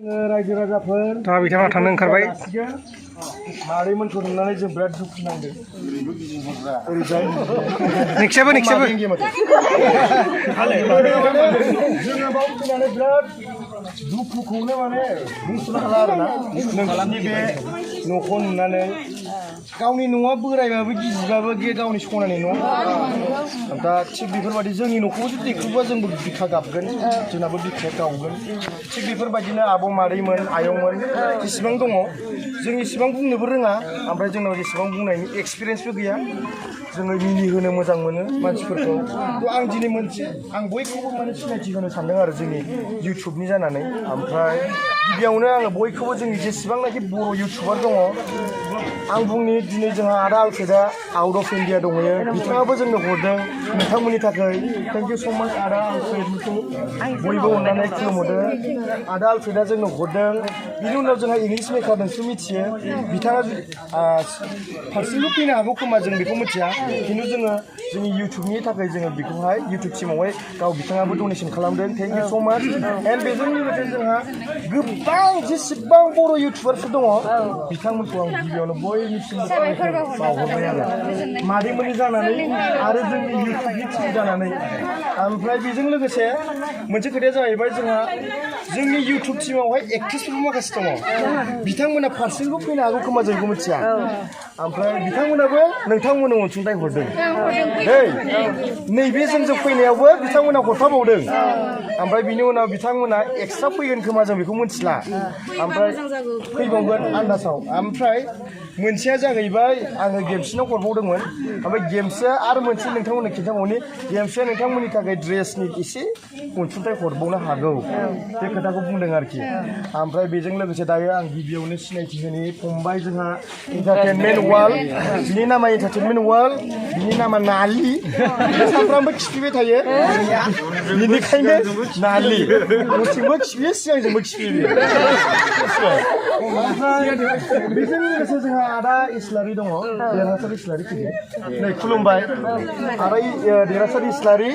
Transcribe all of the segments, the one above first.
रायजो राजाफोर दा बिथाङा थांनो ओंखारबाय मादैमोनखौ नुनानै जों बिराद दुखु नांदों ओरैजाय निक्साबो जोङो बाव फैनानै बिराद दुखुखौनो माने बुंस'नो हाला आरोना नोंथांनि बे न'खौ नुनानै गावनि न'आ बोरायबाबो गिजिबाबो गावनि सनानि न' दा थिग बेफोरबायदि जोंनि न'खौबो जुदि देख्रुबा जोंबो बिखा गाबगोन जोंनाबो बिखाया गावगोन थिग बेफोरबायदिनो आब' मादैमोन आयंमोन जेसेबां दङ जों इसेबां बुंनोबो रोङा ओमफ्राय जोंनाव जेसेबां बुंनायनि एक्सपिरियेन्सबो गैया जोङो मिनिहोनो मोजां मोनो मानसिफोरखौ थ' आं दिनै मोनसे आं बयखौबो माने सिनायथि होनो सानदों आरो जोंनि इउटुबनि जानानै ओमफ्राय गिबियावनो आङो बयखौबो जोंनि जेसेबांनाखि बर' इउटुबार दङ आं बुंनि दिनै जोंहा आदा आलफ्रेदा आउट अफ इन्डिया दंहैयो बिथाङाबो जोंनो हरदों नोंथांमोननि थाखाय थेंक इउ स' माच आदा आलफ्रेदखौ बयबो अननानै खुलुमहरदों आदा आलफ्रेदा जोंनो हरदों बिनि उनाव जोंहा इंलिश मेकार नोंसो मिथियो बिथाङा फारसेबो फैनो हागौ खोमा जों बेखौ मिथिया खिन्थु जोङो जोंनि इउटुबनि थाखाय जोङो बेखौहाय इउटुब टिमावहाय गाव बिथाङाबो डनेसन खालामदों थेंक इउ स' माच एन्ड बेजों लोगोसे जोंहा गोबां जेसेबां बर' इउटुबारफोर दङ बिथांमोनखौ आं गिबियावनो बयनिसिमबो बावहरबाय आरो मादैमोननि जानानै आरो जोंनि इउटुबनि टिम जानानै ओमफ्राय बेजों लोगोसे मोनसे खोथाया जाहैबाय जोंहा जोंनि इउटुब टिमावहाय एक्ट्रेसफोरबो माखासे दङ बिथांमोना पार्सेन्टबो फैनो हागौ खोमा जों बेखौ मिथिया ओमफ्राय बिथांमोनाबो नोंथांमोननो अनसुंथाइ हरदों नैबे जोंजों फैनायावबो बिथांमोना हरफाबावदों ओमफ्राय बिनि उनाव बिथांमोना एक्सट्रा फैगोन खोमा जों बेखौ मिथिला ओमफ्राय फैबावगोन आन्दासाव ओमफ्राय मोनसेया जाहैबाय आङो गेमसिनाव हरबावदोंमोन ओमफ्राय गेमसआ आरो मोनसे नोंथांमोननो खिन्थाबावनि गेमसआ नोंथांमोननि थाखाय ड्रेसनि एसे अनसुंथाइ हरबावनो हागौ बे खोथाखौ बुंदों आरोखि ओमफ्राय बेजों लोगोसे दायो आं गिबियावनो सिनायथि होनो फंबाय जोंहा इन्टारटेनमेन्ट वार्ल्ड बिनि नामा इन्टारटेनमेन्ट वार्ल्ड बिनि नामा नालि सानफ्रामबो खिफिबाय थायो बिनिखायनो नालि उनथिंबो खिफियो सिगांजोंबो खिफियो बेजों लोगोसे जोंहा आदा इस्लारि दङ देरहासार इस्लारि फैयो नै खुलुमबाय आदा देरहासार इस्लारि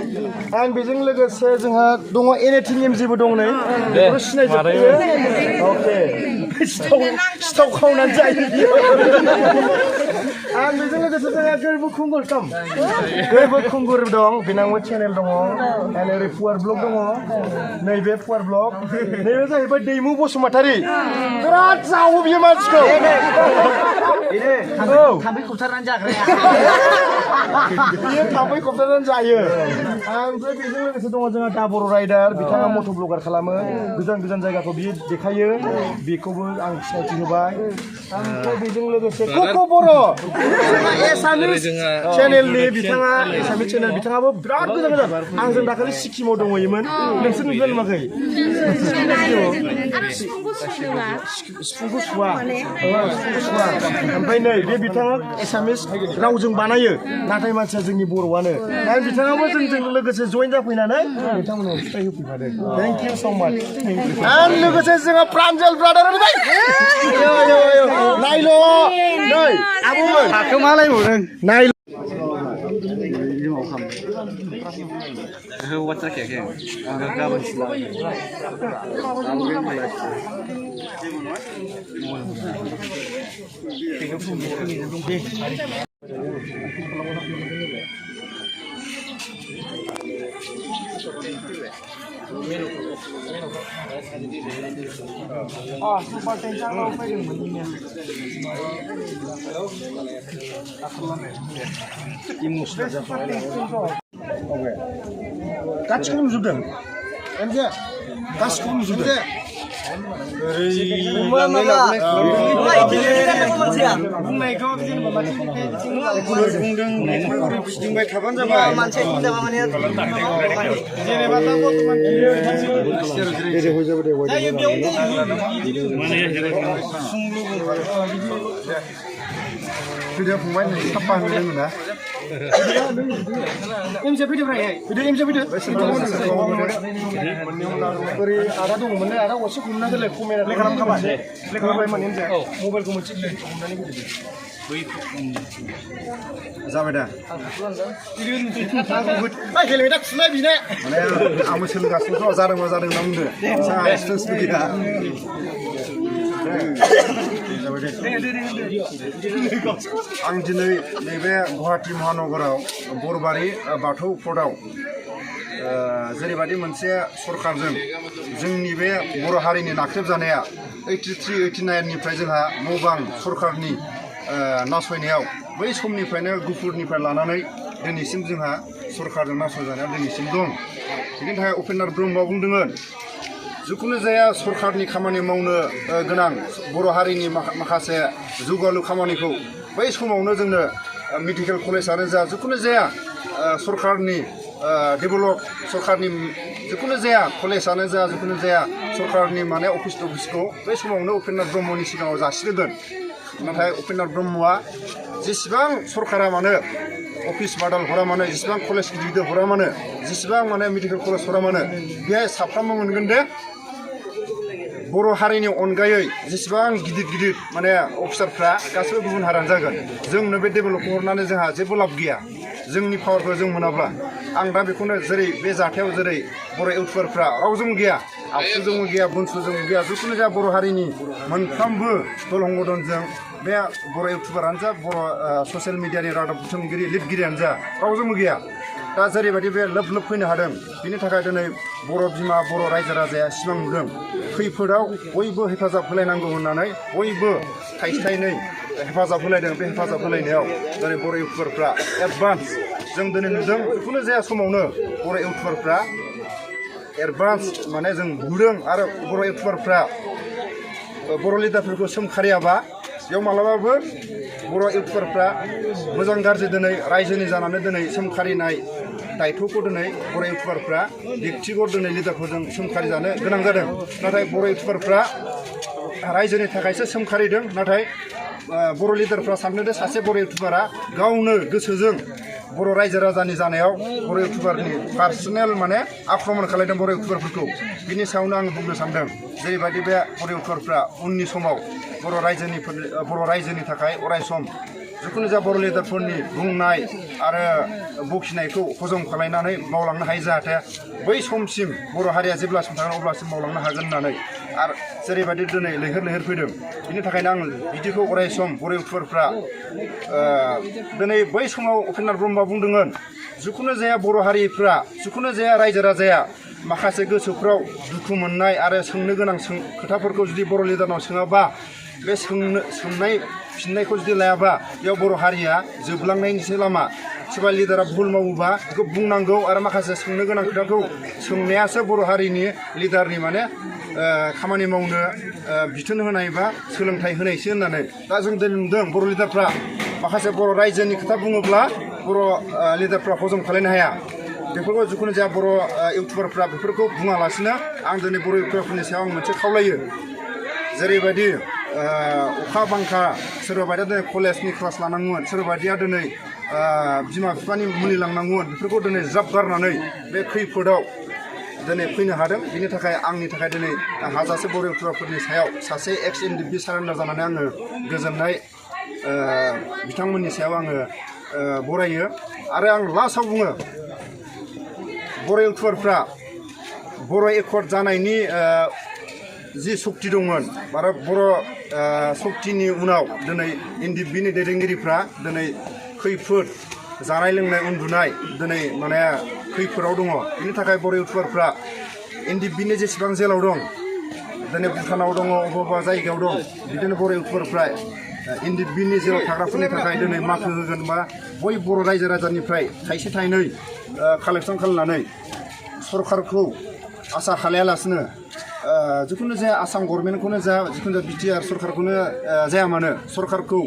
आरो बेजों लोगोसे जोंहा दङ एनिथिं एमजिबो दं नै बेखौ सिनायजोबखायो अके सिथाव खावनानै जायो आरो बेजों लोगोसे जोंहा गोरबो खुंगुर दं बेनावबो चेनेल दङ आरो ओरै पुवार ब्लग दङ नैबे पुवार ब्लग नैबे जाहैबाय दैमु बसुमतारी बिराद जावो बियो मानसिखौ थाम्फै खबथारनानै जाग्राया बियो थाम्फै खबथारनानै जायो ओमफ्राय बेजों लोगोसे दङ जोंहा दा बर' राइडार बिथाङा मट' ब्लगार खालामो गोजान गोजान जायगाखौ बियो देखायो बेखौबो आं सिनायथि होबाय ओमफ्राय बेजों लोगोसे कक' बर' एसामिस चेनेलनि बिथाङा एसामिस चेनेल बिथाङाबो बिराद गोजान गोजान आंजों दाखालि सिक्किमाव दंहैयोमोन नोंसोर नुदों नुवाखै सिफुंखौ सुवा ओमफ्राय नै बे बिथाङा एसामिस रावजों बानायो नाथाय मानसिया जोंनि बर'आनो आरो बिथाङाबो जोंजों लोगोसे जइन जाफैनानै बिथांमोननो अनसुंथाइ होफैफादों थेंक इउ स' माच आरो लोगोसे जोंहा प्रान्जल ब्रादार नायल' नै आब'मोन थाखोमालाय नुदों नायल' सुपार टेंकार फैदोंमोन गासिखौबो नुजोबदों गासिखौबो नुजोबदों फिदिंबाय थाबानो जाबाय जेनेबा दा बर्थमान फैदो फंबाय साफा होनदों ना एमजे फैदो ओरै आदा दङमोन आदा असे हमना होलाय कमेरा खालामखाबाय मबाइलखौ मोनसे हमनानै होदो जाबाय दा हेलमेटा खुलाय बिनो माने आंबो सोलोंगासिनो जादोंबा जादों होनना बुंदो एक्सपिरियेन्स गैया आं दिनै नैबे गुवाहाटि महानगराव बोरबारि बाथौ फर्टआव जेरैबायदि मोनसे सरकारजों जोंनि बे बर' हारिनि नाख्रेबजानाया 83-89 निफ्राय जोंहा न' बां सरकारनि नासयनायाव बै समनिफ्रायनो गुफुरनिफ्राय लानानै दिनैसिम जोंहा सरकारजों नासयजानाया दिनैसिम दं बिनि थाखाय उपेन्द्र ब्रह्मआ बुंदोंमोन जिखुनु जाया सरकारनि खामानि मावनो गोनां बर' हारिनि माखासे जौगालु खामानिखौ बै समावनो जोंनो मेडिकेल कलेजआनो जा जिखुनु जाया सरकारनि डेभेलप सरकारनि जिखुनु जाया कलेजआनो जा जिखुनु जाया सरकारनि माने अफिसखौ बै समावनो उपेन्द्र ब्रह्मनि सिगाङाव जासिगोन नाथाय उपेन्द्र ब्रह्मआ जेसेबां सरकारा मानो अफिस बादाल हरा मानो जेसेबां कलेज गिदिर गिदिर हरा मानो जेसेबां माने मेडिकेल कलेज हरा मानो बेहाय साफ्रोमबो मोनगोन दे बर' हारिनि अनगायै जेसेबां गिदिर गिदिर माने अफिसारफ्रा गासैबो गुबुन हारियानो जागोन जोंनो बे डेभेलपखौ हरनानै जोंहा जेबो लाब गैया जोंनि पावारखौ जों मोनाब्ला आं दा बेखौनो जेरै बे जाथायाव जेरै बर' इउटुबारफ्रा रावजोंबो गैया आबसुजोंबो गैया बनसुजोंबो गैया जिखुनु जाया बर' हारिनि मोनफ्रोमबो दल हंगदनजों बे बर' इउटुबारानो जा बर' ससियेल मिडियानि रादाब बुथुमगिरि लिरगिरियानो जा रावजोंबो गैया दा जेरैबायदि बे लोब लोब फैनो हादों बिनि थाखाय दिनै बर' बिमा बर' रायजो राजाया सिमां नुदों खैफोदाव बयबो हेफाजाब होलायनांगौ होननानै बयबो थाइसे थाइनै हेफाजाब होलायदों बे हेफाजाब होलायनायाव दिनै बर' इउटुबारफ्रा एडभान्स जों दिनै नुदों जिखुनु जाया समावनो बर' इउटुबारफ्रा एडभान्स माने जों नुदों आरो बर' इउटुबारफ्रा बर' लिडारफोरखौ सोमखारियाबा बेयाव मालाबाबो बर' इउटुबारफ्रा मोजां गाज्रि दिनै रायजोनि जानानै दिनै सोमखारिनाय दायथ'खौ दिनै बर' इउटुबारफ्रा व्यक्तिगत दिनै लिडारफोरजों सोमखारि जानो गोनां जादों नाथाय बर' इउटुबारफ्रा रायजोनि थाखायसो सोमखारिदों नाथाय बर' लिडारफ्रा सानदों सासे बर' इउटुबारा गावनो गोसोजों बर' रायजो राजानि जानायाव बर' इउटुबारनि पार्सनेल माने आक्रमण खालामदों बर' इउटुबारफोरखौ बिनि सायावनो आं बुंनो सानदों जेरैबायदि बे बर' इउटुबारफ्रा उननि समाव बर' रायजोनि थाखाय अराय सम जिखुनु जाया बर' लिडारफोरनि बुंनाय आरो बखिनायखौ हजम खालामनानै मावलांनो हायो जाहाथे बै समसिम बर' हारिया जेब्लासिम थागोन अब्लासिम मावलांनो हागोन होननानै आरो जेरैबायदि दिनै लैहोर लैहोर फैदों बिनि थाखायनो आं बिदिखौ अराय सम बर' इउटुबारफ्रा दिनै बै समाव उपेन्द्र ब्रह्मआ बुंदोंमोन जिखुनु जाया बर' हारिफ्रा जिखुनु जाया रायजो राजाया माखासे गोसोफ्राव दुखु मोननाय आरो सोंनो गोनां खोथाफोरखौ जुदि बर' लिडारनाव सोङाबा बे सोंनाय फिननायखौ जुदि लायाबा बेयाव बर' हारिया जोबलांनायनिसो लामा सोरबा लिडारा भुल मावोबा बेखौ बुंनांगौ आरो माखासे सोंनो गोनां खोथाखौ सोंनायासो बर' हारिनि लिडारनि माने खामानि मावनो बिथोन होनाय बा सोलोंथाइ होनायसो होननानै दा जों दिनै नुदों बर' लिडारफ्रा माखासे बर' रायजोनि खोथा बुङोब्ला बर' लिडारफ्रा हजम खालामनो हाया बेफोरखौ जिखुनु जाया बर' इउटुबारफ्रा बेफोरखौ बुङालासिनो आं दिनै बर' इउटुबारफोरनि सायाव आं मोनसे खावलायो जेरैबायदि अखा बांखा सोरबा बायदिया दिनै कलेजनि क्लास लानांगौमोन सोरबा बायदिया दिनै बिमा बिफानि मुलि लांनांगौमोन बेफोरखौ दिनै ज्राब गारनानै बे खैफोदाव दिनै फैनो हादों बिनि थाखाय आंनि थाखाय दिनै हाजासे बर' इउटुबारफोरनि सायाव सासे एक्स एनडिपि सारेन्डार जानानै आङो गोजोननाय बिथांमोननि सायाव आङो बरायो आरो आं लास्टआव बुङो बर' इउटुबारफ्रा बर' एकर्ड जानायनि जि सक्ति दंमोन आरो बर' सक्तिनि उनाव दिनै एनडिपिनि दैदेनगिरिफ्रा दिनै खैफोद जानाय लोंनाय उन्दुनाय दिनै माने खैफोदाव दङ बिनि थाखाय बर' इउटुबारफ्रा एनडिपिनि जेसेबां जेलाव दं दिनै भुटानाव दङ अबेबा जायगायाव दं बिदिनो बर' इउटुबारफ्रा एनडिपिनि जेलाव थाग्राफोरनि थाखाय दिनै माथो होगोन बा बै बर' रायजो राजानिफ्राय थाइसे थाइनै कालेक्सन खालामनानै सरकारखौ आसा खालायालासिनो जिखुनु जाया आसाम गभर्नमेन्टखौनो जा जिखुनु जाया बिटिआर सरकारखौनो जाया मानो सरकारखौ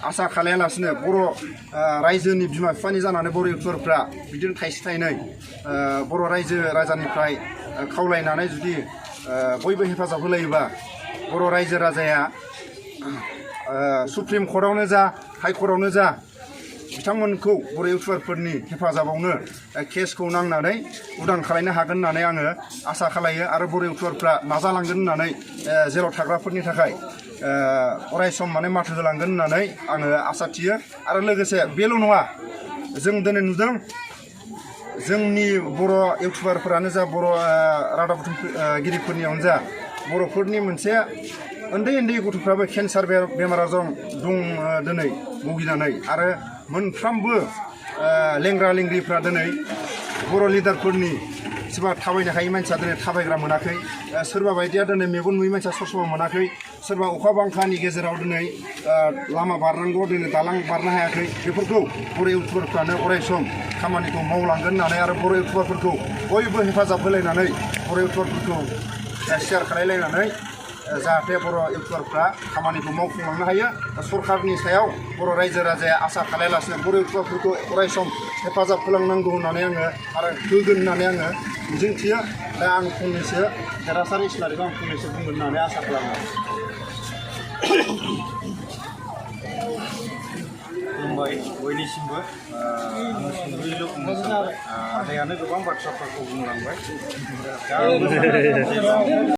आसा खालायालासिनो बर' रायजोनि बिमा बिफानि जानानै बर' इउटुबारफ्रा बिदिनो थाइसे थाइनै बर' रायजो राजानिफ्राय खावलायनानै जुदि बयबो हेफाजाब होलायोबा बर' रायजो राजाया सुप्रिम कर्टआवनो जा हाइ कर्टआवनो जा बिथांमोनखौ बर' इउटुबारफोरनि हेफाजाबावनो केसखौ नांनानै उदां खालामनो हागोन होननानै आङो आसा खालायो आरो बर' इउटुबारफ्रा नाजालांगोन होननानै जेराव थाग्राफोरनि थाखाय अराय सम माने माथो होलांगोन होननानै आङो आसा थियो आरो लोगोसे बेल' नङा जों दिनै नुदों जोंनि बर' इउटुबारफोरानो जा बर' रादाब बुथुमगिरिफोरनियावनो जा बर'फोरनि मोनसे उन्दै उन्दै गथ'फ्राबो केन्सार बेमार आजार दं दिनै भुगिनानै आरो मोनफ्रोमबो लेंग्रा लेंग्रिफ्रा दिनै बर' लिडारफोरनि सोरबा थाबायनो हायै मानसिया दिनै थाबायग्रा मोनाखै सोरबा बायदिया दिनै मेगन नुयै मानसिया ससमा मोनाखै सोरबा अखा बांखानि गेजेराव दिनै लामा बारनांगौ दिनै दालां बारनो हायाखै बेफोरखौ बर' इउटुबारफ्रानो अराय सम खामानिखौ मावलांगोन होननानै आरो बर' इउटुबारफोरखौ बयबो हेफाजाब होलायनानै बर' इउटुबारफोरखौ शेयार खालायलायनानै जाहाथे बर' इउटुबारफ्रा खामानिखौ मावफुंलांनो हायो सरकारनि सायाव बर' रायजो राजाया आसा खालायालासिनो बर' इउटुबारफोरखौ अराय सम हेफाजाब होलांनांगौ होननानै आङो आरो होगोन होननानै आङो मिजिंथियो दा आं फंनैसो देरहासार इस्लारिखौ आं फंनैसो बुंगोन होननानै आसा खालामो खुलुमबाय बयनिसिमबो आं सुंद'यैल' बुंनो सानबाय आदायानो गोबां बाथ्राफोरखौ बुंलांबाय